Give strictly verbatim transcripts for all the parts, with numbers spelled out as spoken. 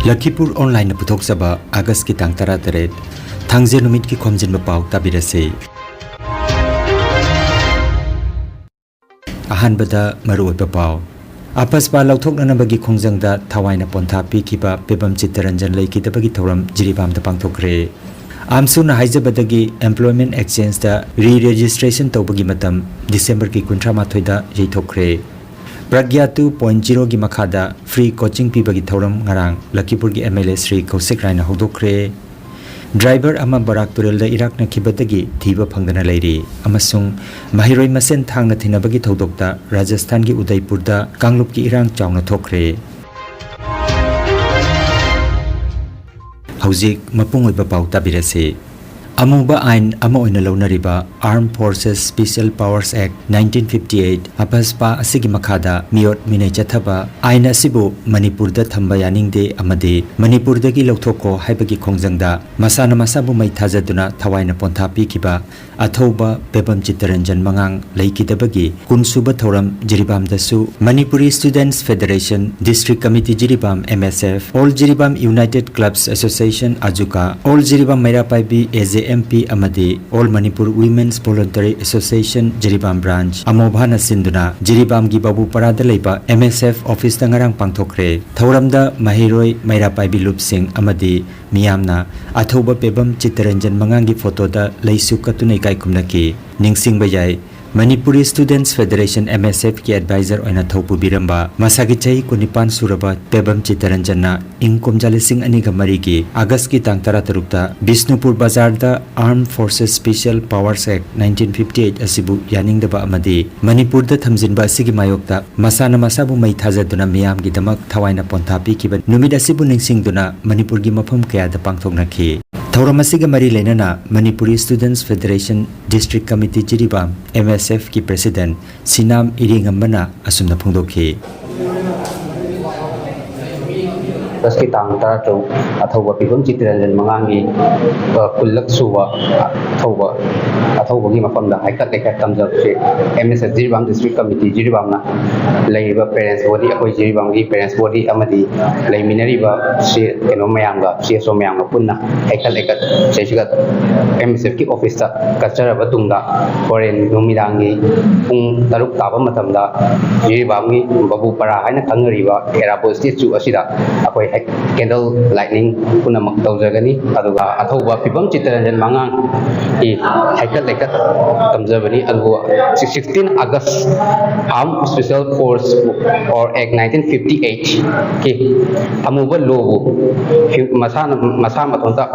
ꯂꯈꯤꯄꯨꯔ ꯑꯣꯟꯂꯥꯏꯟꯅ ꯄꯨꯊꯣꯛꯆꯕ ꯑꯥꯒꯁꯀꯤ ꯇꯥꯡ ꯇꯔꯥꯇꯔꯦꯠ, ꯊꯥꯡꯖ ꯅꯨꯃꯤꯠꯀꯤ ꯈꯣꯝꯖꯤꯟꯕ ꯄꯥꯎ ꯇꯥꯕꯤꯔꯁꯤ꯫ ꯑꯍꯥꯟꯕꯗ ꯃꯔꯨꯑꯣꯏꯕ ꯄꯥꯎ꯫ ꯑꯄꯁꯄꯥ ꯂꯧꯊꯣꯛꯅꯅꯕꯒꯤ ꯈꯣꯡꯖꯪꯗ ꯊꯋꯥꯏꯅ ꯄꯣꯟꯊꯥ ꯄꯤꯈꯤꯕ ꯄꯦꯕꯝ ꯆꯤꯠꯇꯔꯟꯖꯟ ꯂꯩꯈꯤꯗꯕꯒꯤ ꯊꯧꯔꯝ ꯖꯤꯔꯤꯕꯥꯝꯗ ꯄꯥꯡꯊꯣꯛꯈ꯭ꯔꯦ꯫ ꯑꯥꯝꯁꯨꯅ ꯍꯥꯏꯖꯕꯗꯒꯤ employment exchangeꯇ re-registration ꯇꯧꯕꯒꯤ ꯃꯇꯝ ꯗꯤꯁꯦꯝꯕꯔꯒꯤ ꯀꯨꯟꯊ꯭ꯔꯥ ꯃꯥꯊꯣꯏꯗ ꯌꯩꯊꯣꯛꯈ꯭ꯔꯦ꯫ ꯄ꯭ꯔꯒ꯭ꯌꯥ two point zeroꯒꯤ ꯃꯈꯥꯗ free coaching ꯄꯤꯕꯒꯤ ꯊꯧꯔꯝ ꯉꯔꯥꯡ ꯂꯈꯤꯄꯨꯔꯒꯤ MLA ꯁ꯭ꯔꯤ ꯀꯧꯁꯤꯛ ꯔꯥꯏꯅ ꯍꯧꯗꯣꯛꯈ꯭ꯔꯦ꯫ ꯗ꯭ꯔꯥꯏꯚꯔ ꯑꯃ ꯕꯔꯥꯛ ꯇꯨꯔꯦꯜꯗ ꯏꯔꯥꯛꯅꯈꯤꯕꯗꯒꯤ ꯊꯤꯕ ꯐꯪꯗꯅ ꯂꯩꯔꯤ ꯑꯃꯁꯨꯡ ꯃꯍꯩꯔꯣꯏ ꯃꯁꯦꯟ ꯊꯥꯡꯅ ꯊꯤꯅꯕꯒꯤ ꯊꯧꯗꯣꯛꯇ ꯔꯥꯖꯁꯊꯥꯟꯒꯤ ꯎꯗꯩꯄꯨꯔꯗ ꯀꯥꯡꯂꯨꯞꯀꯤ ꯏꯔꯥꯡ ꯆꯥꯎꯅ ꯊꯣꯛꯈ꯭ꯔꯦ꯫ ꯍꯧꯖꯤꯛ ꯃꯄꯨꯡ ꯑꯣꯏꯕ ꯄꯥꯎ ꯇꯥꯕꯤꯔꯁꯤ꯫ ꯑꯃꯨꯕ ꯑꯥꯏꯟ ꯑꯃ ꯑꯣꯏꯅ ꯂꯧꯅꯔꯤꯕ Armed Forces Special Powers Act nineteen fifty eight, ꯑꯄꯁꯄꯥ ꯑꯁꯤꯒꯤ ꯃꯈꯥꯗ ꯃꯤꯑꯣꯠ ꯃꯤꯅꯩ ꯆꯠꯊꯕ ꯑꯥꯏꯟ ꯑꯁꯤꯕꯨ ꯃꯅꯤꯄꯨꯔꯗ ꯊꯝꯕ ꯌꯥꯅꯤꯡꯗꯦ ꯑꯃꯗꯤ ꯃꯅꯤꯄꯨꯔꯗꯒꯤ ꯂꯧꯊꯣꯛꯈꯣ ꯍꯥꯏꯕꯒꯤ ꯈꯣꯡꯖꯪꯗ ꯃꯁꯥꯅ ꯃꯁꯥꯕꯨ ꯃꯩ ꯊꯥꯖꯗꯨꯅ ꯊꯋꯥꯏꯅ ꯄꯣꯟꯊꯥ ꯄꯤꯈꯤꯕ ꯑꯊꯧꯕ ꯄꯦꯕꯝ ꯆꯤꯠꯇꯔꯟꯖꯟ ꯃꯉꯥꯡ ꯂꯩꯈꯤꯗꯕꯒꯤ ꯀꯨꯟꯁꯨꯕ ꯊꯧꯔꯝ ꯖꯤꯔꯤꯕꯥꯝꯗꯁꯨ Manipuri Students Federation, District Committee Jiribam, MSF, All Jiribam United Clubs Association, AJUCA, All Jiribam ꯃꯩꯔꯥ ꯄꯥꯏꯕꯤ, AJMP, ꯑꯃꯗꯤ All Manipur Women's Voluntary Association Jiribam branch, ꯑꯃꯣꯚꯥꯅ ꯁꯤꯟꯗꯨꯅ ꯖꯤꯔꯤꯕꯥꯝꯒꯤ ꯕꯥꯕꯨꯄꯥꯔꯥꯗ ꯂꯩꯕ MSF officeꯇ ꯉꯔꯥꯡ ꯄꯥꯡꯊꯣꯛꯈ꯭ꯔꯦ꯫ ꯊꯧꯔꯝꯗ ꯃꯍꯩꯔꯣꯏ, ꯃꯩꯔꯥ ꯄꯥꯏꯕꯤ ꯂꯨꯞꯁꯤꯡ ꯑꯃꯗꯤ ꯃꯤꯌꯥꯝꯅ ꯑꯊꯧꯕ ꯄꯦꯕꯝ ꯆꯤꯠꯇꯔꯟꯖꯟ ꯃꯉꯥꯡꯒꯤ ꯐꯣꯇꯣꯗ ꯂꯩꯁꯨ ꯀꯠꯇꯨꯅ ꯏꯀꯥꯏ ꯈꯨꯝꯅꯈꯤ꯫ ꯅꯤꯡꯁꯤꯡꯕ ꯌꯥꯏ, Manipuri Students Federation, MSFꯀꯤ advisor ꯑꯣꯏꯅ ꯊꯧ ꯄꯨꯕꯤꯔꯝꯕ ꯃꯁꯥꯒꯤ ꯆꯍꯤ ꯀꯨꯟꯅꯤꯄꯥꯟ ꯁꯨꯔꯕ ꯄꯦꯕꯝ ꯆꯤꯠꯇꯔꯟꯖꯟꯅ ꯏꯪ ꯀꯨꯝꯖꯥ ꯂꯤꯁꯤꯡ ꯑꯅꯤꯒ ꯃꯔꯤꯒꯤ ꯑꯥꯒꯁꯀꯤ ꯇꯥꯡ ꯇꯔꯥꯇꯔꯨꯛꯇ ꯕꯤꯁꯅꯨꯄꯨꯔ ꯕꯖꯥꯔꯗ Armed Forces Special Powers Act nineteen fifty eight ꯑꯁꯤꯕꯨ ꯌꯥꯅꯤꯡꯗꯕ ꯑꯃꯗꯤ ꯃꯅꯤꯄꯨꯔꯗ ꯊꯝꯖꯤꯟꯕ ꯑꯁꯤꯒꯤ ꯃꯥꯌꯣꯛꯇ ꯃꯁꯥꯅ ꯃꯁꯥꯕꯨ ꯃꯩ ꯊꯥꯖꯗꯨꯅ ꯃꯤꯌꯥꯝꯒꯤꯗꯃꯛ ꯊꯋꯥꯏꯅ ꯄꯣꯟꯊꯥ ꯄꯤꯈꯤꯕ ꯅꯨꯃꯤꯠ ꯑꯁꯤꯕꯨ ꯅꯤꯡꯁꯤꯡꯗꯨꯅ ꯃꯅꯤꯄꯨꯔꯒꯤ ꯃꯐꯝ ꯀꯌꯥꯗ ꯄꯥꯡꯊꯣꯛꯅꯈꯤ꯫ ꯊꯧꯔꯝ ꯑꯁꯤꯒ ꯃꯔꯤ ꯂꯩꯅꯅ Manipuri Students Federation District Committee Jiribam, MSFꯀꯤ president ꯁꯤꯅꯥꯝ ꯏꯔꯦꯡꯉꯝꯕꯅ ꯑꯁꯨꯝꯅ ꯐꯣꯡꯗꯣꯛꯈꯤ꯫ ꯑꯥꯒꯁꯀꯤ ꯇꯥꯡ ꯇꯔꯥꯇꯔꯨꯛ ꯑꯊꯧꯕ ꯐꯤꯕꯝ ꯆꯤꯇꯔꯟꯖꯟ ꯃꯉꯥꯡꯒꯤ, ꯑ, ꯀꯨꯟꯂꯛ ꯁꯨꯕ ꯑꯊꯧꯕ, ꯑꯊꯧꯕꯒꯤ ꯃꯐꯝꯗ ꯍꯩꯀꯠ ꯂꯩꯀꯠ ꯇꯝꯖꯕꯁꯦ ꯑꯦꯝ ꯑꯦꯁ ꯑꯦꯐ ꯖꯤꯔꯤꯕꯥꯝ ꯗꯤꯁꯇ꯭ꯔꯤꯛ ꯀꯃꯤꯇꯤ ꯖꯤꯔꯤꯕꯥꯝꯅ ꯂꯩꯔꯤꯕ ꯄꯦꯔꯦꯟꯁ ꯕꯣꯗꯤ, ꯑꯩꯈꯣꯏ ꯖꯤꯔꯤꯕꯥꯝꯒꯤ ꯄꯦꯔꯦꯟꯁ ꯕꯣꯗꯤ ꯑꯃꯗꯤ ꯂꯩꯃꯤꯟꯅꯔꯤꯕ ꯁꯤ ꯀꯩꯅꯣ ꯃꯌꯥꯝꯒ, ꯁꯤ ꯑꯦꯁ ꯑꯣ ꯃꯌꯥꯝꯒ ꯄꯨꯟꯅ ꯍꯩꯀꯠ ꯂꯩꯀꯠ ꯁꯤꯗꯩꯁꯤꯗ ꯑꯦꯝ ꯑꯦꯁ ꯑꯦꯐꯀꯤ ꯑꯣꯐꯤꯁꯇ ꯀꯠꯆꯔꯕ ꯇꯨꯡꯗ ꯍꯣꯔꯦꯟ ꯅꯨꯃꯤꯗꯥꯡꯒꯤ ꯄꯨꯡ ꯇꯔꯨꯛ ꯇꯥꯕ ꯃꯇꯝꯗ ꯖꯤꯔꯤꯕꯥꯝꯒꯤ ꯕꯕꯨ ꯄꯔꯥ ꯍꯥꯏꯅ ꯈꯪꯅꯔꯤꯕ ꯑꯦꯔꯥꯕꯣꯠ ꯁ꯭ꯇꯦꯆꯨ ꯑꯁꯤꯗ ꯑꯩꯈꯣꯏ ꯍꯦꯛ ꯀꯦꯟꯗꯜ ꯂꯥꯏꯠꯅꯤꯡ ꯄꯨꯝꯅꯃꯛ ꯇꯧꯖꯒꯅꯤ꯫ ꯑꯗꯨꯒ ꯑꯊꯧꯕ ꯐꯤꯕꯝ ꯆꯤꯠꯇꯔꯟꯖꯟ ꯃꯉꯥꯡꯒꯤ ꯍꯩꯀꯠ ꯂꯩꯀꯠ ꯇꯝꯖꯕꯅꯤ꯫ ꯑꯗꯨꯕꯨ sixteen August, Armed Special Force or Act nineteen fifty-eight ꯀꯤ ꯑꯃꯨꯕ ꯂꯣꯕꯨ ꯍ꯭ꯌꯨ-, ꯃꯁꯥꯅ, ꯃꯁꯥ ꯃꯇꯣꯝꯇ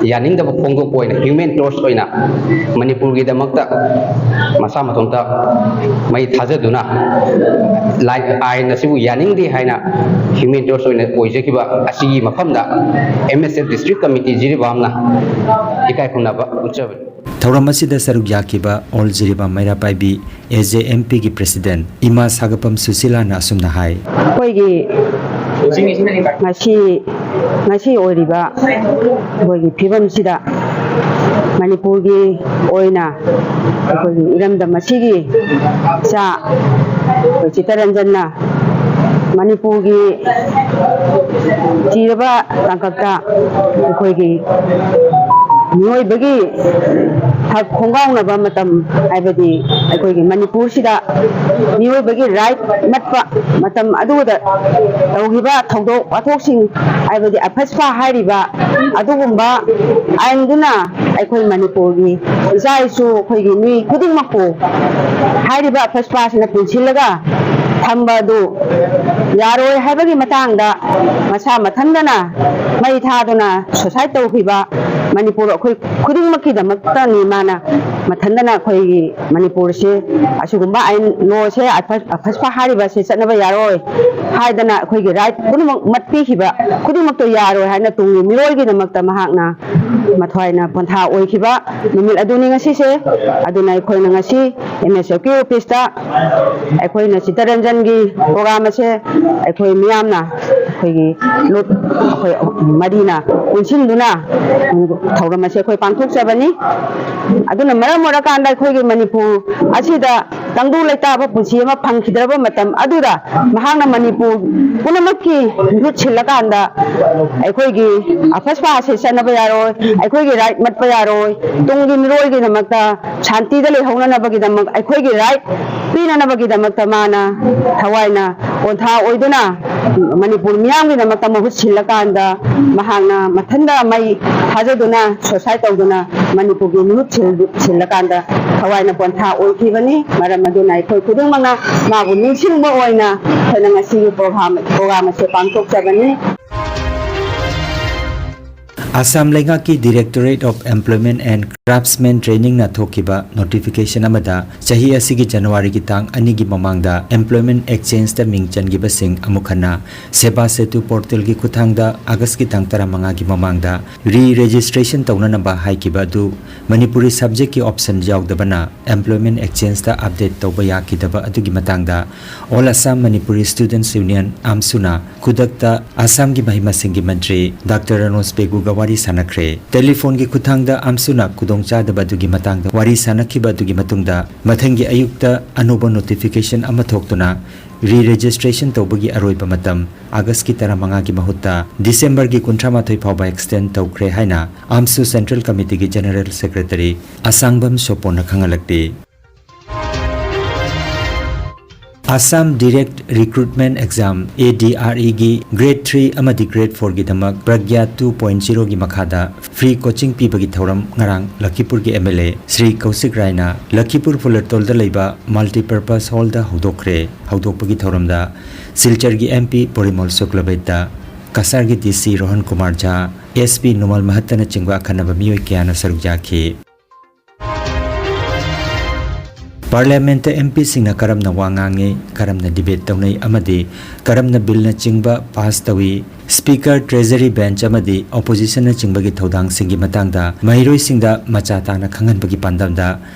ꯌꯥꯅꯤꯡꯗꯕ ꯐꯣꯡꯗꯣꯛꯄ ꯑꯣꯏꯅ ꯍ꯭ꯌꯨꯃꯦꯟ ꯇꯣꯔꯆ ꯑꯣꯏꯅ ꯃꯅꯤꯄꯨꯔꯒꯤꯗꯃꯛꯇ ꯃꯁꯥ ꯃꯇꯣꯝꯇ ꯃꯩ ꯊꯥꯖꯗꯨꯅ ꯂꯥꯏ-, ꯑꯥꯏꯟ ꯑꯁꯤꯕꯨ ꯌꯥꯅꯤꯡꯗꯦ ꯍꯥꯏꯅ ꯍ꯭ꯌꯨꯃꯦꯟ ꯇꯣꯔꯆ ꯑꯣꯏꯅ ꯑꯣꯏꯖꯈꯤꯕ ꯑꯁꯤꯒꯤ ꯃꯐꯝꯗ ꯑꯦꯝ ꯑꯦꯁ ꯑꯦꯐ ꯗꯤꯁꯇ꯭ꯔꯤꯛ ꯀꯃꯤꯇꯤ ꯖꯤꯔꯤꯕꯥꯝꯅ ꯏꯀꯥꯏ ꯈꯨꯝꯅꯕ ꯎꯠꯆꯕꯅꯤ꯫ ꯊꯧꯔꯝ ꯑꯁꯤꯗ ꯁꯔꯨꯛ ꯌꯥꯈꯤꯕ ꯑꯣꯜ ꯖꯤꯔꯤꯕꯥꯝ ꯃꯩꯔꯥ ꯄꯥꯏꯕꯤ, ꯑꯦ ꯖꯦ ꯑꯦꯝ ꯄꯤꯒꯤ ꯄ꯭ꯔꯦꯁꯤꯗꯦꯟꯠ ꯏꯃꯥ ꯁꯥꯒꯄꯝ ꯁꯨꯁꯤꯂꯥꯅ ꯑꯁꯨꯝꯅ ꯍꯥꯏ꯫ ꯑꯩꯈꯣꯏꯒꯤ ꯉꯁꯤ, ꯉꯁꯤ ꯑꯣꯏꯔꯤꯕ ꯑꯩꯈꯣꯏꯒꯤ ꯐꯤꯕꯝꯁꯤꯗ ꯃꯅꯤꯄꯨꯔꯒꯤ ꯑꯣꯏꯅ ꯑꯩꯈꯣꯏꯒꯤ ꯏꯔꯝꯗꯝ ꯑꯁꯤꯒꯤ ꯏꯆꯥ ꯑꯩꯈꯣꯏ ꯆꯤꯠꯇꯔꯟꯖꯟꯅ ꯃꯅꯤꯄꯨꯔꯒꯤ ꯊꯤꯔꯕ ꯇꯥꯡꯀꯛꯇ ꯑꯩꯈꯣꯏꯒꯤ ꯃꯤꯑꯣꯏꯕꯒꯤ ꯍꯛ ꯈꯣꯡꯒꯥꯎꯅꯕ ꯃꯇꯝ, ꯍꯥꯏꯕꯗꯤ ꯑꯩꯈꯣꯏꯒꯤ ꯃꯅꯤꯄꯨꯔꯁꯤꯗ ꯃꯤꯑꯣꯏꯕꯒꯤ ꯔꯥꯏꯠ ꯃꯠꯄ ꯃꯇꯝ ꯑꯗꯨꯗ ꯇꯧꯈꯤꯕ ꯊꯧꯗꯣꯛ ꯋꯥꯊꯣꯛꯁꯤꯡ, ꯍꯥꯏꯕꯗꯤ ꯑꯐꯁꯄꯥ ꯍꯥꯏꯔꯤꯕ ꯑꯗꯨꯒꯨꯝꯕ ꯑꯥꯏꯟꯗꯨꯅ ꯑꯩꯈꯣꯏ ꯃꯅꯤꯄꯨꯔꯒꯤ ꯏꯆꯥ ꯏꯁꯨ, ꯑꯩꯈꯣꯏꯒꯤ ꯃꯤ ꯈꯨꯗꯤꯡꯃꯛꯄꯨ ꯍꯥꯏꯔꯤꯕ ꯑꯐꯁꯄꯥꯁꯤꯅ ꯄꯨꯟꯁꯤꯜꯂꯒ ꯊꯝꯕ ꯑꯗꯨ ꯌꯥꯔꯣꯏ ꯍꯥꯏꯕꯒꯤ ꯃꯇꯥꯡꯗ ꯃꯁꯥ ꯃꯊꯟꯗꯅ ꯃꯩ ꯊꯥꯗꯨꯅ ꯁꯨꯁꯥꯏꯠ ꯇꯧꯈꯤꯕ ꯃꯅꯤꯄꯨꯔ ꯑꯩꯈꯣꯏ ꯈꯨꯗꯤꯡꯃꯛꯀꯤꯗꯃꯛꯇꯅꯤ ꯃꯥꯅ ꯃꯊꯟꯗꯅ ꯑꯩꯈꯣꯏꯒꯤ ꯃꯅꯤꯄꯨꯔꯁꯦ ꯑꯁꯤꯒꯨꯝꯕ ꯑꯥꯏꯟ ꯂꯣꯁꯦ ꯑꯐ-, ꯑꯐꯁꯄ ꯍꯥꯏꯔꯤꯕꯁꯦ ꯆꯠꯅꯕ ꯌꯥꯔꯣꯏ ꯍꯥꯏꯗꯅ ꯑꯩꯈꯣꯏꯒꯤ ꯔꯥꯏꯠ ꯄꯨꯝꯅꯃꯛ ꯃꯠ ꯄꯤꯈꯤꯕ ꯈꯨꯗꯤꯡꯃꯛꯇꯣ ꯌꯥꯔꯣꯏ ꯍꯥꯏꯅ ꯇꯨꯡꯒꯤ ꯃꯤꯔꯣꯜꯒꯤꯗꯃꯛꯇ ꯃꯍꯥꯛꯅ ꯃꯊ꯭ꯋꯥꯏꯅ ꯄꯣꯟꯊꯥ ꯑꯣꯏꯈꯤꯕ ꯅꯨꯃꯤꯠ ꯑꯗꯨꯅꯤ ꯉꯁꯤꯁꯦ꯫ ꯑꯗꯨꯅ ꯑꯩꯈꯣꯏꯅ ꯉꯁꯤ ꯑꯦꯝ ꯑꯦꯁ ꯑꯦꯐꯀꯤ ꯑꯣꯐꯤꯁꯇ ꯑꯩꯈꯣꯏꯅ ꯆꯤꯠꯇꯔꯟꯖꯟꯒꯤ ꯄ꯭ꯔꯣꯒ꯭ꯔꯥꯝ ꯑꯁꯦ ꯑꯩꯈꯣꯏ ꯃꯤꯌꯥꯝꯅ ꯑꯩꯈꯣꯏꯒꯤ ꯂꯨꯞ ꯑꯩꯈꯣꯏ ꯃꯔꯤꯅ ꯄꯨꯟꯁꯤꯟꯗꯨꯅ ꯊꯧꯔꯝ ꯑꯁꯦ ꯑꯩꯈꯣꯏ ꯄꯥꯡꯊꯣꯛꯆꯕꯅꯤ꯫ ꯑꯗꯨꯅ ꯃꯔꯝ ꯑꯣꯏꯔꯀꯥꯟꯗ ꯑꯩꯈꯣꯏꯒꯤ ꯃꯅꯤꯄꯨꯔ ꯑꯁꯤꯗ ꯇꯪꯗꯨ ꯂꯩꯇꯥꯕ ꯄꯨꯟꯁꯤ ꯑꯃ ꯐꯪꯈꯤꯗ꯭ꯔꯕ ꯃꯇꯝ ꯑꯗꯨꯗ ꯃꯍꯥꯛꯅ ꯃꯅꯤꯄꯨꯔ ꯄꯨꯝꯅꯃꯛꯀꯤ ꯃꯤꯍꯨꯠ ꯁꯤꯜꯂꯀꯥꯟꯗ ꯑꯩꯈꯣꯏꯒꯤ ꯑꯐꯁꯄꯥ ꯑꯁꯤ ꯆꯠꯅꯕ ꯌꯥꯔꯣꯏ, ꯑꯩꯈꯣꯏꯒꯤ ꯔꯥꯏꯠ ꯃꯠꯄ ꯌꯥꯔꯣꯏ, ꯇꯨꯡꯒꯤ ꯃꯤꯔꯣꯜꯒꯤꯗꯃꯛꯇ ꯁꯥꯟꯇꯤꯗ ꯂꯩꯍꯧꯅꯅꯕꯒꯤꯗꯃꯛ ꯑꯩꯈꯣꯏꯒꯤ ꯔꯥꯏꯠ ꯄꯤꯅꯅꯕꯒꯤꯗꯃꯛꯇ ꯃꯥꯅ ꯊꯋꯥꯏꯅ ꯄꯣꯟꯊꯥ ꯑꯣꯏꯗꯨꯅ ꯃꯅꯤꯄꯨꯔ ꯃꯤꯌꯥꯝꯒꯤꯗꯃꯛꯇ ꯃꯍꯨꯠ ꯁꯤꯜꯂꯀꯥꯟꯗ ꯃꯍꯥꯛꯅ ꯃꯊꯟꯇ ꯃꯩ ꯊꯥꯖꯗꯨꯅ ꯁꯣꯁꯥꯏꯠ ꯇꯧꯗꯨꯅ ꯃꯅꯤꯄꯨꯔꯒꯤ ꯃꯤꯍꯨꯠ ꯁꯤꯜ-, ꯁꯤꯜꯂꯀꯥꯟꯗ ꯊꯋꯥꯏꯅ ꯄꯣꯟꯊꯥ ꯑꯣꯏꯈꯤꯕꯅꯤ꯫ ꯃꯔꯝ ꯑꯗꯨꯅ ꯑꯩꯈꯣꯏ ꯈꯨꯗꯤꯡꯃꯛꯅ ꯃꯥꯕꯨ ꯅꯤꯡꯁꯤꯡꯕ ꯑꯣꯏꯅ ꯑꯩꯈꯣꯏꯅ ꯉꯁꯤꯒꯤ ꯄ꯭ꯔꯣꯒ꯭ꯔꯥꯝ, ꯄ꯭ꯔꯣꯒ꯭ꯔꯥꯝ ꯑꯁꯦ ꯄꯥꯡꯊꯣꯛꯆꯕꯅꯤ꯫ ꯑꯁꯥꯝ ꯂꯩꯉꯥꯛꯀꯤ Directorate of Employment and Craftsmen Trainingꯅ ꯊꯣꯛꯈꯤꯕ ꯅꯣꯇꯤꯐꯤꯀꯦꯁꯟ ꯑꯃꯗ ꯆꯍꯤ ꯑꯁꯤꯒꯤ ꯖꯅꯋꯥꯔꯤꯒꯤ ꯇꯥꯡ ꯑꯅꯤꯒꯤ ꯃꯃꯥꯡꯗ ꯑꯦꯝꯄ꯭ꯂꯣꯏꯃꯦꯟ ꯑꯦꯛꯆꯦꯟꯖꯇ ꯃꯤꯡ ꯆꯟꯈꯤꯕꯁꯤꯡ ꯑꯃꯨꯛ ꯍꯟꯅ ꯁꯦꯕꯥ ꯁꯦꯇꯨ ꯄꯣꯔꯇꯦꯜꯒꯤ ꯈꯨꯠꯊꯥꯡꯗ ꯑꯥꯒꯁꯀꯤ ꯇꯥꯡ ꯇꯔꯥꯃꯉꯥꯒꯤ ꯃꯃꯥꯡꯗ ꯔꯤ ꯔꯦꯖꯤꯁꯇ꯭ꯔꯦꯁꯟ ꯇꯧꯅꯅꯕ ꯍꯥꯏꯈꯤꯕ ꯑꯗꯨ ꯃꯅꯤꯄꯨꯔꯤ ꯁꯕꯖꯦꯛꯀꯤ ꯑꯣꯞꯁꯟ ꯌꯥꯎꯗꯕꯅ ꯑꯦꯝꯄ꯭ꯂꯣꯏꯃꯦꯟ ꯑꯦꯛꯆꯦꯟꯖꯇ ꯑꯞꯗꯦꯠ ꯇꯧꯕ ꯌꯥꯈꯤꯗꯕ ꯑꯗꯨꯒꯤ ꯃꯇꯥꯡꯗ All Assam Manipuri Students Union, ꯑꯥꯝꯁꯨꯅ ꯈꯨꯗꯛꯇ ꯑꯁꯥꯝꯒꯤ ꯃꯍꯩ ꯃꯁꯤꯡꯒꯤ ꯃꯟꯇ꯭ꯔꯤ ꯗꯥꯛꯇꯔ ꯔꯅꯣꯖ ꯄꯦꯒꯨꯒ ꯋꯥꯔꯤ ꯁꯥꯅꯈ꯭ꯔꯦ꯫ ꯇꯦꯂꯤꯐꯣꯟꯒꯤ ꯈꯨꯠꯊꯥꯡꯗ ꯑꯥꯝꯁꯨꯅ ꯈꯨꯗꯣꯡꯆꯥꯗꯕ ꯑꯗꯨꯒꯤ ꯃꯇꯥꯡꯗ ꯋꯥꯔꯤ ꯁꯥꯅꯈꯤꯕ ꯑꯗꯨꯒꯤ ꯃꯇꯨꯡꯗ ꯃꯊꯪꯒꯤ ꯑꯌꯨꯛꯇ ꯑꯅꯧꯕ ꯅꯣꯇꯤꯐꯤꯀꯦꯁꯟ ꯑꯃ ꯊꯣꯛꯇꯨꯅ ꯔꯤ ꯔꯦꯖꯤꯁꯇ꯭ꯔꯦꯁꯟ ꯇꯧꯕꯒꯤ ꯑꯔꯣꯏꯕ ꯃꯇꯝ ꯑꯥꯒꯁꯀꯤ ꯇꯔꯥꯃꯉꯥꯒꯤ ꯃꯍꯨꯠꯇ ꯗꯤꯁꯦꯝꯕꯔꯒꯤ ꯀꯨꯟꯊ꯭ꯔꯥꯃꯥꯊꯣꯏ ꯐꯥꯎꯕ ꯑꯦꯛꯁꯇꯦꯟ ꯇꯧꯈ꯭ꯔꯦ ꯍꯥꯏꯅ ꯑꯥꯝꯁꯨ ꯁꯦꯟꯇ꯭ꯔꯦꯜ ꯀꯃꯤꯇꯤꯒꯤ ꯖꯦꯅꯔꯦꯜ ꯁꯦꯀ꯭ꯔꯦꯇꯔꯤ ꯑꯁꯥꯡꯕꯝ ꯁꯣꯄꯣꯟꯅ ꯈꯪꯍꯜꯂꯛꯂꯤ꯫ Assam Direct Recruitment Exam, ADREꯒꯤ Grade three ꯑꯃꯗꯤ Grade fourꯒꯤꯗꯃꯛ ꯄ꯭ꯔꯒ꯭ꯌꯥ two point zeroꯒꯤ ꯃꯈꯥꯗ free coaching ꯄꯤꯕꯒꯤ ꯊꯧꯔꯝ ꯉꯔꯥꯡ ꯂꯈꯤꯄꯨꯔꯒꯤ MLA ꯁ꯭ꯔꯤ ꯀꯧꯁꯤꯛ ꯔꯥꯏꯅ ꯂꯈꯤꯄꯨꯔ ꯐꯨꯂꯔꯇꯣꯜꯗ ꯂꯩꯕ multipurpose hallꯗ ꯍꯧꯗꯣꯛꯈ꯭ꯔꯦ꯫ ꯍꯧꯗꯣꯛꯄꯒꯤ ꯊꯧꯔꯝꯗ ꯁꯤꯜꯆꯔꯒꯤ MP ꯄꯣꯔꯤꯃꯣꯜ ꯁꯨꯛꯂꯕꯩꯇ, ꯀꯁꯥꯔꯒꯤ DC ꯔꯣꯍꯟ ꯀꯨꯃꯥꯔ ꯖꯥ, SP ꯅꯨꯃꯜ ꯃꯍꯠꯇꯅꯆꯤꯡꯕ ꯑꯈꯟꯅꯕ ꯃꯤꯑꯣꯏ ꯀꯌꯥꯅ ꯁꯔꯨꯛ ꯌꯥꯈꯤ꯫ ꯄꯥꯔꯂꯤꯌꯥꯃꯦꯟꯠꯇ ꯑꯦꯝ ꯄꯤꯁꯤꯡꯅ ꯀꯔꯝꯅ ꯋꯥ ꯉꯥꯡꯏ, ꯀꯔꯝꯅ ꯗꯤꯕꯦꯠ ꯇꯧꯅꯩ ꯑꯃꯗꯤ ꯀꯔꯝꯅ ꯕꯤꯜꯅꯆꯤꯡꯕ ꯄꯥꯁ ꯇꯧꯏ, ꯁ꯭ꯄꯤꯀꯔ, ꯇ꯭ꯔꯦꯖꯔꯤ ꯕꯦꯟꯆ ꯑꯃꯗꯤ ꯑꯣꯄꯣꯖꯤꯁꯟꯅꯆꯤꯡꯕꯒꯤ ꯊꯧꯗꯥꯡꯁꯤꯡꯒꯤ ꯃꯇꯥꯡꯗ ꯃꯍꯩꯔꯣꯏꯁꯤꯡꯗ ꯃꯆꯥ ꯇꯥꯅ ꯈꯪꯍꯟꯕꯒꯤ ꯄꯥꯟꯗꯝꯗ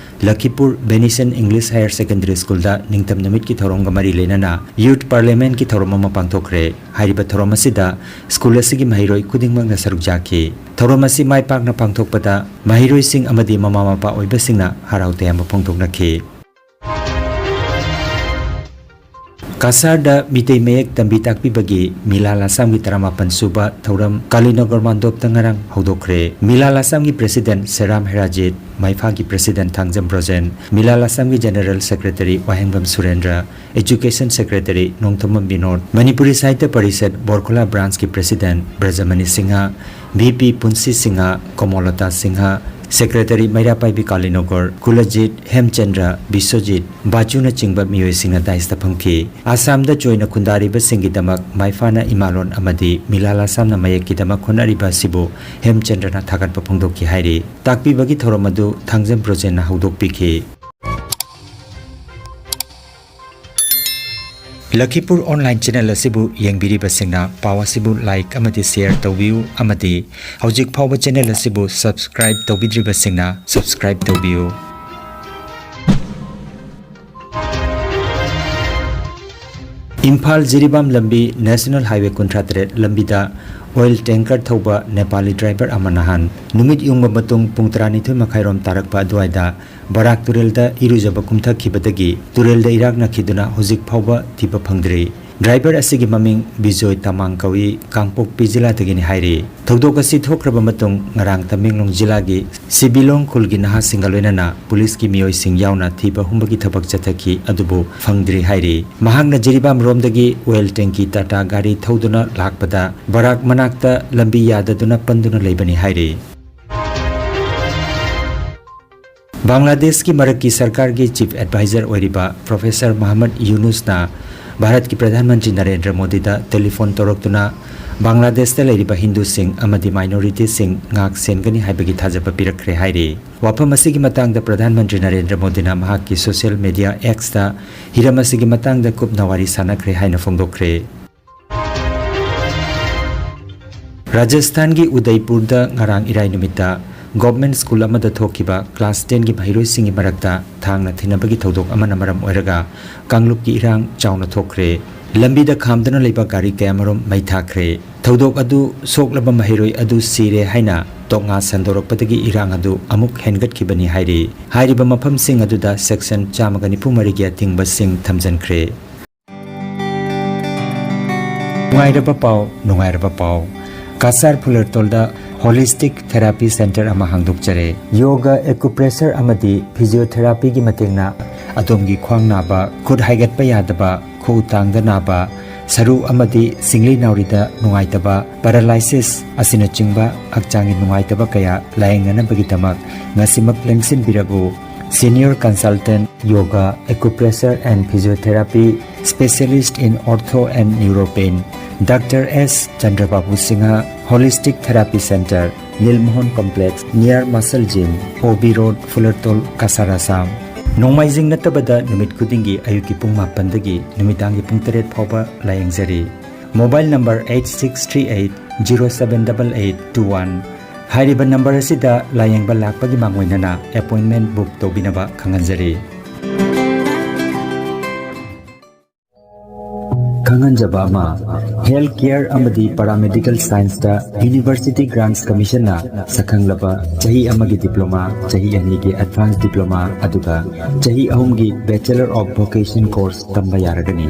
ꯂꯈꯤꯄꯨꯔ ꯕꯦꯅꯤꯁꯟ ꯏꯪꯂꯤꯁ ꯍꯥꯌꯔ ꯁꯦꯀꯦꯟꯗꯔꯤ ꯁ꯭ꯀꯨꯜꯗ ꯅꯤꯡꯇꯝ ꯅꯨꯃꯤꯠꯀꯤ ꯊꯧꯔꯝꯒ ꯃꯔꯤ ꯂꯩꯅꯅ ꯌꯨꯊ ꯄꯥꯔꯂꯤꯌꯥꯃꯦꯟꯠꯀꯤ ꯊꯧꯔꯝ ꯑꯃ ꯄꯥꯡꯊꯣꯛꯈ꯭ꯔꯦ꯫ ꯍꯥꯏꯔꯤꯕ ꯊꯧꯔꯝ ꯑꯁꯤꯗ ꯁ꯭ꯀꯨꯜ ꯑꯁꯤꯒꯤ ꯃꯍꯩꯔꯣꯏ ꯈꯨꯗꯤꯡꯃꯛꯅ ꯁꯔꯨꯛ ꯌꯥꯈꯤ꯫ ꯊꯧꯔꯝ ꯑꯁꯤ ꯃꯥꯏ ꯄꯥꯛꯅ ꯄꯥꯡꯊꯣꯛꯄꯗ ꯃꯍꯩꯔꯣꯏꯁꯤꯡ ꯑꯃꯗꯤ ꯃꯃꯥ ꯃꯄꯥ ꯑꯣꯏꯕꯁꯤꯡꯅ ꯍꯔꯥꯎ ꯇꯌꯥꯝꯕ ꯐꯣꯡꯗꯣꯛꯅꯈꯤ꯫ ꯀꯁꯥꯔꯗ ꯃꯤꯇꯩ ꯃꯌꯦꯛ ꯇꯝꯕꯤ ꯇꯥꯛꯄꯤꯕꯒꯤ ꯃꯤꯂꯥꯜ ꯑꯁꯥꯝꯒꯤ ꯇꯔꯥꯃꯥꯄꯟ ꯁꯨꯕ ꯊꯧꯔꯝ ꯀꯥꯂꯤꯅꯒꯔ ꯃꯥꯟꯗꯣꯞꯇ ꯉꯔꯥꯡ ꯍꯧꯗꯣꯛꯈ꯭ꯔꯦ꯫ ꯃꯤꯂꯥꯜ ꯑꯁꯥꯝꯒꯤ ꯄ꯭ꯔꯦꯁꯤꯗꯦꯟꯠ ꯁꯦꯔꯥꯝ ꯍꯦꯔꯥꯖꯤꯠ, ꯃꯥꯏꯐꯥꯒꯤ ꯄ꯭ꯔꯦꯁꯤꯗꯦꯟꯠ ꯊꯥꯡꯖꯝ ꯕ꯭ꯔꯣꯖꯦꯟ, ꯃꯤꯂꯥꯜ ꯑꯁꯥꯝꯒꯤ general secretary Wahengbam Surendra, education secretary Nongthombam Binod, Manipuri Sahitya Parishad Borkhola ꯕ꯭ꯔꯥꯟꯁꯀꯤ president Brajamani Singh, V P Punshi Singh, Komolta Singh, secretary Meiraipaibi Kalinagar, Kuljit, Hemchandra, Biswajit, ꯕꯥꯆꯨꯅꯆꯤꯡꯕ ꯃꯤꯑꯣꯏꯁꯤꯡꯅ ꯗꯥꯏꯁꯇ ꯐꯝꯈꯤ꯫ ꯑꯁꯥꯝꯗ ꯆꯣꯏꯅ ꯈꯨꯟꯗꯥꯔꯤꯕꯁꯤꯡꯒꯤꯗꯃꯛ ꯃꯥꯏꯐꯥꯅ ꯏꯃꯥꯂꯣꯟ ꯑꯃꯗꯤ ꯃꯤꯂꯥꯜ ꯑꯁꯥꯝꯅ ꯃꯌꯦꯛꯀꯤꯗꯃꯛ ꯍꯣꯠꯅꯔꯤꯕ ꯑꯁꯤꯕꯨ ꯍꯦꯝꯆꯟꯗ꯭ꯔꯅ ꯊꯥꯒꯠꯄ ꯐꯣꯡꯗꯣꯛꯈꯤ ꯍꯥꯏꯔꯤ꯫ ꯇꯥꯛꯄꯤꯕꯒꯤ ꯊꯧꯔꯝ ꯑꯗꯨ ꯊꯥꯡꯖꯝ ꯕ꯭ꯔꯣꯖꯦꯟꯅ ꯍꯧꯗꯣꯛꯄꯤꯈꯤ꯫ ꯂꯈꯤꯄꯨꯔ ꯑꯣꯟꯂꯥꯏꯟ ꯆꯦꯅꯦꯜ ꯑꯁꯤꯕꯨ ꯌꯦꯡꯕꯤꯔꯤꯕꯁꯤꯡꯅ ꯄꯥꯎ ꯑꯁꯤꯕꯨ ꯂꯥꯏꯛ ꯑꯃꯗꯤ ꯁꯦꯌꯔ ꯇꯧꯕꯤꯌꯨ ꯑꯃꯗꯤ ꯍꯧꯖꯤꯛ ꯐꯥꯎꯕ ꯆꯦꯅꯦꯜ ꯑꯁꯤꯕꯨ ꯁꯕꯁꯀ꯭ꯔꯥꯏꯕ ꯇꯧꯕꯤꯗ꯭ꯔꯤꯕꯁꯤꯡꯅ ꯁꯕꯁꯀ꯭ꯔꯥꯏꯕ ꯇꯧꯕꯤꯌꯨ꯫ ꯏꯝꯐꯥꯜ ꯖꯤꯔꯤꯕꯥꯝ ꯂꯝꯕꯤ ꯅꯦꯁꯅꯦꯜ ꯍꯥꯏꯋꯦ ꯀꯨꯟꯊ꯭ꯔꯥ ꯇꯔꯦꯠ ꯂꯝꯕꯤꯗ ꯑꯣꯏꯜ ꯇꯦꯡꯀꯔ ꯊꯧꯕ ꯅꯦꯄꯥꯂꯤ ꯗ꯭ꯔꯥꯏꯚꯔ ꯑꯃ ꯅꯍꯥꯟ ꯅꯨꯃꯤꯠ ꯌꯨꯡꯕ ꯃꯇꯨꯡ ꯄꯨꯡ ꯇꯔꯥꯅꯤꯊꯣꯏ ꯃꯈꯥꯏꯔꯣꯝ ꯇꯥꯔꯛꯄ ꯑꯗꯨꯋꯥꯏꯗ ꯕꯔꯥꯛ ꯇꯨꯔꯦꯜꯗ ꯏꯔꯨꯖꯕ ꯀꯨꯝꯊꯈꯤꯕꯗꯒꯤ ꯇꯨꯔꯦꯜꯗ ꯏꯔꯥꯛꯅꯈꯤꯗꯨꯅ ꯍꯧꯖꯤꯛ ꯐꯥꯎꯕ ꯊꯤꯕ ꯐꯪꯗ꯭ꯔꯤ꯫ ꯗ꯭ꯔꯥꯏꯚꯔ ꯑꯁꯤꯒꯤ ꯃꯃꯤꯡ ꯕꯤꯖꯣꯏ ꯇꯥꯃꯥꯡ ꯀꯧꯏ, ꯀꯥꯡꯄꯣꯛꯄꯤ ꯖꯤꯂꯥꯗꯒꯤꯅꯤ ꯍꯥꯏꯔꯤ꯫ ꯊꯧꯗꯣꯛ ꯑꯁꯤ ꯊꯣꯛꯈ꯭ꯔꯕ ꯃꯇꯨꯡ ꯉꯔꯥꯡ ꯇꯃꯦꯡꯂꯣꯡ ꯖꯤꯂꯥꯒꯤ ꯁꯤꯕꯤꯂꯣꯡ ꯈꯨꯜꯒꯤ ꯅꯍꯥꯁꯤꯡꯒ ꯂꯣꯏꯅꯅ ꯄꯨꯂꯤꯁꯀꯤ ꯃꯤꯑꯣꯏꯁꯤꯡ ꯌꯥꯎꯅ ꯊꯤꯕ ꯍꯨꯝꯕꯒꯤ ꯊꯕꯛ ꯆꯠꯊꯈꯤ, ꯑꯗꯨꯕꯨ ꯐꯪꯗ꯭ꯔꯤ ꯍꯥꯏꯔꯤ꯫ ꯃꯍꯥꯛꯅ ꯖꯤꯔꯤꯕꯥꯝ ꯔꯣꯝꯗꯒꯤ ꯑꯣꯏꯜ ꯇꯦꯡꯀꯤ ꯇꯥꯇꯥ ꯒꯥꯔꯤ ꯊꯧꯗꯨꯅ ꯂꯥꯛꯄꯗ ꯕꯔꯥꯛ ꯃꯅꯥꯛꯇ ꯂꯝꯕꯤ ꯌꯥꯗꯗꯨꯅ ꯄꯟꯗꯨꯅ ꯂꯩꯕꯅꯤ ꯍꯥꯏꯔꯤ꯫ ꯕꯪꯒ꯭ꯂꯥꯗꯦꯁꯀꯤ ꯃꯔꯛꯀꯤ ꯁꯔꯀꯥꯔꯒꯤ ꯆꯤꯐ ꯑꯦꯗꯚꯥꯏꯖꯔ ꯑꯣꯏꯔꯤꯕ ꯄ꯭ꯔꯣꯐꯦꯁꯔ ꯃꯍꯃꯗ ꯌꯨꯅꯨꯁꯅ ꯚꯥꯔꯠꯀꯤ ꯄ꯭ꯔꯙꯥꯟ ꯃꯟꯇ꯭ꯔꯤ ꯅꯔꯦꯟꯗ꯭ꯔ ꯃꯣꯗꯤꯗ ꯇꯦꯂꯤꯐꯣꯟ ꯇꯧꯔꯛꯇꯨꯅ ꯕꯪꯒ꯭ꯂꯥꯗꯦꯁꯇ ꯂꯩꯔꯤꯕ ꯍꯤꯟꯗꯨꯁꯤꯡ ꯑꯃꯗꯤ ꯃꯥꯏꯅꯣꯔꯤꯇꯤꯁꯤꯡ ꯉꯥꯛ ꯁꯦꯟꯒꯅꯤ ꯍꯥꯏꯕꯒꯤ ꯊꯥꯖꯕ ꯄꯤꯔꯛꯈ꯭ꯔꯦ ꯍꯥꯏꯔꯤ꯫ ꯋꯥꯐꯝ ꯑꯁꯤꯒꯤ ꯃꯇꯥꯡꯗ ꯄ꯭ꯔꯙꯥꯟ ꯃꯟꯇ꯭ꯔꯤ ꯅꯔꯦꯟꯗ꯭ꯔ ꯃꯣꯗꯤꯅ ꯃꯍꯥꯛꯀꯤ ꯁꯣꯁꯤꯌꯦꯜ ꯃꯤꯗꯤꯌꯥ ꯑꯦꯛꯁꯇ ꯍꯤꯔꯝ ꯑꯁꯤꯒꯤ ꯃꯇꯥꯡꯗ ꯀꯨꯞꯅ ꯋꯥꯔꯤ ꯁꯥꯟꯅꯈ꯭ꯔꯦ ꯍꯥꯏꯅ ꯐꯣꯡꯗꯣꯛꯈ꯭ꯔꯦ꯫ ꯔꯥꯖꯁꯊꯥꯟꯒꯤ ꯎꯗꯩꯄꯨꯔꯗ ꯉꯔꯥꯡ ꯏꯔꯥꯏ ꯅꯨꯃꯤꯠꯇ ꯒꯣꯚꯔꯟꯃꯦꯟꯠ ꯁ꯭ꯀꯨꯜ ꯑꯃꯗ ꯊꯣꯛꯈꯤꯕ ꯀ꯭ꯂꯥꯁ ꯇꯦꯟꯒꯤ ꯃꯍꯩꯔꯣꯏꯁꯤꯡꯒꯤ ꯃꯔꯛꯇ ꯊꯥꯡꯅ ꯊꯤꯟꯅꯕꯒꯤ ꯊꯧꯗꯣꯛ ꯑꯃꯅ ꯃꯔꯝ ꯑꯣꯏꯔꯒ ꯀꯥꯡꯂꯨꯞꯀꯤ ꯏꯔꯥꯡ ꯆꯥꯎꯅ ꯊꯣꯛꯈ꯭ꯔꯦ꯫ ꯂꯝꯕꯤꯗ ꯈꯥꯝꯗꯨꯅ ꯂꯩꯕ ꯒꯥꯔꯤ ꯀꯌꯥꯃꯔꯨꯝ ꯃꯩ ꯊꯥꯈ꯭ꯔꯦ꯫ ꯊꯧꯗꯣꯛ ꯑꯗꯨ ꯁꯣꯛꯂꯕ ꯃꯍꯩꯔꯣꯏ ꯑꯗꯨ ꯁꯤꯔꯦ ꯍꯥꯏꯅ ꯇꯣꯛꯉꯥ ꯁꯟꯗꯣꯔꯛꯄꯗꯒꯤ ꯏꯔꯥꯡ ꯑꯗꯨ ꯑꯃꯨꯛ ꯍꯦꯟꯒꯠꯈꯤꯕꯅꯤ ꯍꯥꯏꯔꯤ꯫ ꯍꯥꯏꯔꯤꯕ ꯃꯐꯝꯁꯤꯡ ꯑꯗꯨꯗ ꯁꯦꯛꯁꯟ ꯆꯥꯝꯃꯒ ꯅꯤꯐꯨ ꯃꯔꯤꯒꯤ ꯑꯊꯤꯡꯕꯁꯤꯡ ꯊꯝꯖꯤꯟꯈ꯭ꯔꯦ꯫ ꯅꯨꯡꯉꯥꯏꯔꯕ ꯄꯥꯎ, ꯅꯨꯡꯉꯥꯏꯔꯕ ꯄꯥꯎ꯫ ꯀꯁꯥꯔ ꯐꯨꯂꯔꯇꯣꯜꯗ ꯍꯣꯂꯤꯁꯇꯤꯛ ꯊꯦꯔꯥꯄꯤ ꯁꯦꯟꯇꯔ ꯑꯃ ꯍꯥꯡꯗꯣꯛꯆꯔꯦ꯫ ꯌꯣꯒ, ꯑꯦꯀꯨꯄ꯭ꯔꯦꯁꯔ ꯑꯃꯗꯤ ꯐꯤꯖꯤꯌꯣꯊꯦꯔꯥꯄꯤꯒꯤ ꯃꯇꯦꯡꯅ ꯑꯗꯣꯝꯒꯤ ꯈ꯭ꯋꯥꯡ ꯅꯥꯕ, ꯈꯨꯠ ꯍꯥꯏꯒꯠꯄ ꯌꯥꯗꯕ, ꯈꯨꯎ ꯇꯥꯡꯗ ꯅꯥꯕ, ꯁꯔꯨ ꯑꯃꯗꯤ ꯁꯤꯡꯂꯤ ꯅꯥꯎꯔꯤꯗ ꯅꯨꯡꯉꯥꯏꯇꯕ, ꯄꯦꯔꯥꯂꯥꯏꯁꯤꯁ ꯑꯁꯤꯅꯆꯤꯡꯕ ꯍꯛꯆꯥꯡꯒꯤ ꯅꯨꯡꯉꯥꯏꯇꯕ ꯀꯌꯥ ꯂꯥꯌꯦꯡꯅꯅꯕꯒꯤꯗꯃꯛ ꯉꯁꯤꯃꯛ ꯂꯦꯡꯁꯤꯟꯕꯤꯔꯕꯨ꯫ Senior Consultant Yoga, Acupressure and Physiotherapy, Specialist in Ortho and Neuropain, Doctor S Chandrababu Singha, Holistic Therapy Center, Nilmohan Complex, near Muscle Gym, O B Road, Fulertol, Kasar, Assam꯫ ꯅꯣꯡꯃꯥꯏꯖꯤꯡ ꯅꯠꯇꯕꯗ ꯅꯨꯃꯤꯠ ꯈꯨꯗꯤꯡꯒꯤ ꯑꯌꯨꯛꯀꯤ ꯄꯨꯡ ꯃꯥꯄꯟꯗꯒꯤ ꯅꯨꯃꯤꯗꯥꯡꯒꯤ ꯄꯨꯡ ꯇꯔꯦꯠ ꯐꯥꯎꯕ ꯂꯥꯌꯦꯡꯖꯔꯤ꯫ Mobile number eight six three eight zero seven double eight two one꯫ ꯍꯥꯏꯔꯤꯕ ꯅꯝꯕꯔ ꯑꯁꯤꯗ ꯂꯥꯌꯦꯡꯕ ꯂꯥꯛꯄꯒꯤ ꯃꯥꯡꯑꯣꯏꯅꯅ ꯑꯦꯄꯣꯏꯟꯃꯦꯟꯠ ꯕꯨꯛ ꯇꯧꯕꯤꯅꯕ ꯈꯪꯍꯟꯖꯔꯤ꯫ ꯈꯪꯍꯟꯖꯕ ꯑꯃ, ꯍꯦꯜꯊ ꯀꯦꯌꯔ ꯑꯃꯗꯤ ꯄꯦꯔꯥꯃꯦꯗꯤꯀꯦꯜ ꯁꯥꯏꯟꯁꯇ ꯌꯨꯅꯤꯚꯔꯁꯤꯇꯤ ꯒ꯭ꯔꯥꯟꯠꯁ ꯀꯃꯤꯁꯟꯅ ꯁꯛꯈꯪꯂꯕ ꯆꯍꯤ ꯑꯃꯒꯤ ꯗꯤꯄ꯭ꯂꯣꯃꯥ, ꯆꯍꯤ ꯑꯅꯤꯒꯤ ꯑꯦꯗꯚꯥꯟꯁ ꯗꯤꯄ꯭ꯂꯣꯃꯥ, ꯑꯗꯨꯒ ꯆꯍꯤ ꯑꯍꯨꯝꯒꯤ Bachelor of Vocation course ꯇꯝꯕ ꯌꯥꯔꯒꯅꯤ꯫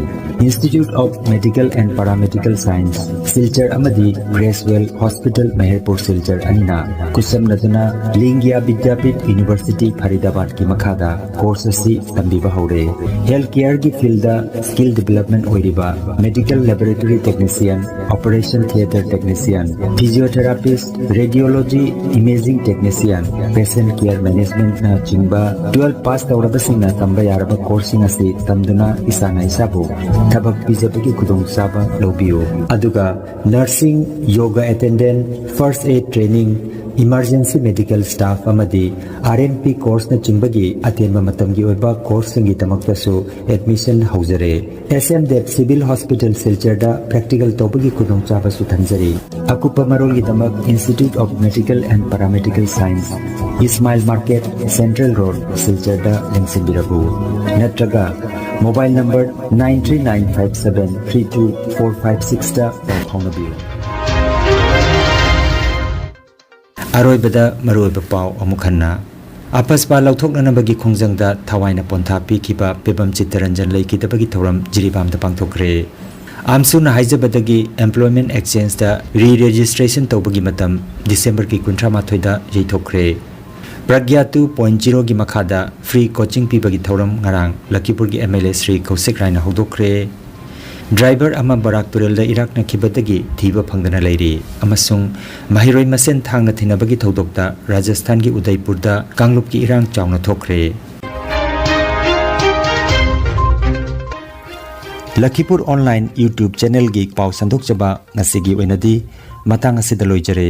Institute of Medical and Paramedical Science, Silchar ꯑꯃꯗꯤ ꯒ꯭ꯔꯦꯁꯋꯦꯜ ꯍꯣꯁꯄꯤꯇꯥꯜ ꯃꯦꯍꯔꯄꯨꯔ ꯁꯤꯜꯆꯔ ꯑꯅꯤꯅ ꯈꯨꯠꯁꯝꯅꯗꯨꯅ ꯂꯤꯡꯒ꯭ꯌꯥ ꯕꯤꯗ꯭ꯌꯥꯄꯤꯊ ꯌꯨꯅꯤꯚꯔꯁꯤꯇꯤ ꯐꯔꯤꯗꯥꯕꯥꯗꯀꯤ ꯃꯈꯥꯗ ꯀꯣꯔꯁ ꯑꯁꯤ ꯇꯝꯕꯤꯕ ꯍꯧꯔꯦ꯫ ꯍꯦꯜꯊ ꯀꯦꯌꯔꯒꯤ ꯐꯤꯜꯗ ꯁ꯭ꯀꯤꯜ ꯗꯤꯕꯦꯂꯞꯃꯦꯟꯠ ꯑꯣꯏꯔꯤꯕ Medical Laboratory Technician, Operation Theatre Technician, Physiotherapist, Radiology Imaging Technician, Patient Care Managementꯅꯆꯤꯡꯕ twelve pass ꯇꯧꯔꯕꯁꯤꯡꯅ ꯇꯝꯕ ꯌꯥꯔꯕ courseꯁꯤꯡ ꯑꯁꯤ ꯇꯝꯗꯨꯅ ꯏꯁꯥꯅ ꯏꯁꯥꯕꯨ ꯊꯕꯛ ꯄꯤꯖꯕꯒꯤ ꯈꯨꯗꯣꯡꯆꯥꯕ ꯂꯧꯕꯤꯌꯨ꯫ ꯑꯗꯨꯒ nursing, yoga attendant, first aid training, emergency medical staff ꯑꯃꯗꯤ R N P courseꯅꯆꯤꯡꯕꯒꯤ ꯑꯇꯦꯟꯕ ꯃꯇꯝꯒꯤ ꯑꯣꯏꯕ courseꯁꯤꯡꯒꯤꯗꯃꯛꯇꯁꯨ admission ꯍꯧꯖꯔꯦ꯫ S M Dev Civil Hospital ꯁꯤꯜꯆꯔꯗ practical ꯇꯧꯕꯒꯤ ꯈꯨꯗꯣꯡꯆꯥꯕꯁꯨ ꯊꯝꯖꯔꯤ꯫ ꯑꯀꯨꯞꯄ ꯃꯔꯣꯜꯒꯤꯗꯃꯛ Institute of Medical and Paramedical Science, Ismail Market, Central Road, ꯁꯤꯜꯆꯔꯗ ꯂꯦꯡꯁꯤꯟꯕꯤꯔꯛꯎ꯫ ꯅꯠꯇ꯭ꯔꯒ mobile number nine three nine five seven three two four five sixꯇ ꯄꯥꯎ ꯐꯥꯎꯅꯕꯤꯌꯨ꯫ ꯑꯔꯣꯏꯕꯗ ꯃꯔꯨꯑꯣꯏꯕ ꯄꯥꯎ ꯑꯃꯨꯛ ꯍꯟꯅ꯫ ꯑꯄꯁꯄꯥ ꯂꯧꯊꯣꯛꯅꯅꯕꯒꯤ ꯈꯣꯡꯖꯪꯗ ꯊꯋꯥꯏꯅ ꯄꯣꯟꯊꯥ ꯄꯤꯈꯤꯕ ꯄꯦꯕꯝ ꯆꯤꯠꯇꯔꯟꯖꯟ ꯂꯩꯈꯤꯗꯕꯒꯤ ꯊꯧꯔꯝ ꯖꯤꯔꯤꯕꯥꯝꯗ ꯄꯥꯡꯊꯣꯛꯈ꯭ꯔꯦ꯫ ꯑꯥꯝꯁꯨꯅ ꯍꯥꯏꯖꯕꯗꯒꯤ employment exchangeꯇ re-registration ꯇꯧꯕꯒꯤ ꯃꯇꯝ ꯗꯤꯁꯦꯝꯕꯔꯒꯤ ꯀꯨꯟꯊ꯭ꯔꯥ ꯃꯥꯊꯣꯏꯗ ꯌꯩꯊꯣꯛꯈ꯭ꯔꯦ꯫ ꯄ꯭ꯔꯒ꯭ꯌꯥ two point zeroꯒꯤ ꯃꯈꯥꯗ free coaching ꯄꯤꯕꯒꯤ ꯊꯧꯔꯝ ꯉꯔꯥꯡ ꯂꯈꯤꯄꯨꯔꯒꯤ M L A Shri ꯀꯧꯁꯤꯛ ꯔꯥꯏꯅ ꯍꯧꯗꯣꯛꯈ꯭ꯔꯦ꯫ Driver ꯑꯃ ꯕꯔꯥꯛ ꯇꯨꯔꯦꯜꯗ ꯏꯔꯥꯛꯅꯈꯤꯕꯗꯒꯤ ꯊꯤꯕ ꯐꯪꯗꯅ ꯂꯩꯔꯤ ꯑꯃꯁꯨꯡ ꯃꯍꯩꯔꯣꯏ ꯃꯁꯦꯟ ꯊꯥꯡꯅ ꯊꯤꯅꯕꯒꯤ ꯊꯧꯗꯣꯛꯇ ꯔꯥꯖꯁꯊꯥꯟꯒꯤ ꯎꯗꯩꯄꯨꯔꯗ ꯀꯥꯡꯂꯨꯞꯀꯤ ꯏꯔꯥꯡ ꯆꯥꯎꯅ ꯊꯣꯛꯈ꯭ꯔꯦ꯫ ꯂꯈꯤꯄꯨꯔ online YouTube channelꯒꯤ ꯄꯥꯎ ꯁꯟꯗꯣꯛꯆꯕ ꯉꯁꯤꯒꯤ ꯑꯣꯏꯅꯗꯤ ꯃꯇꯥꯡ ꯑꯁꯤꯗ ꯂꯣꯏꯖꯔꯦ꯫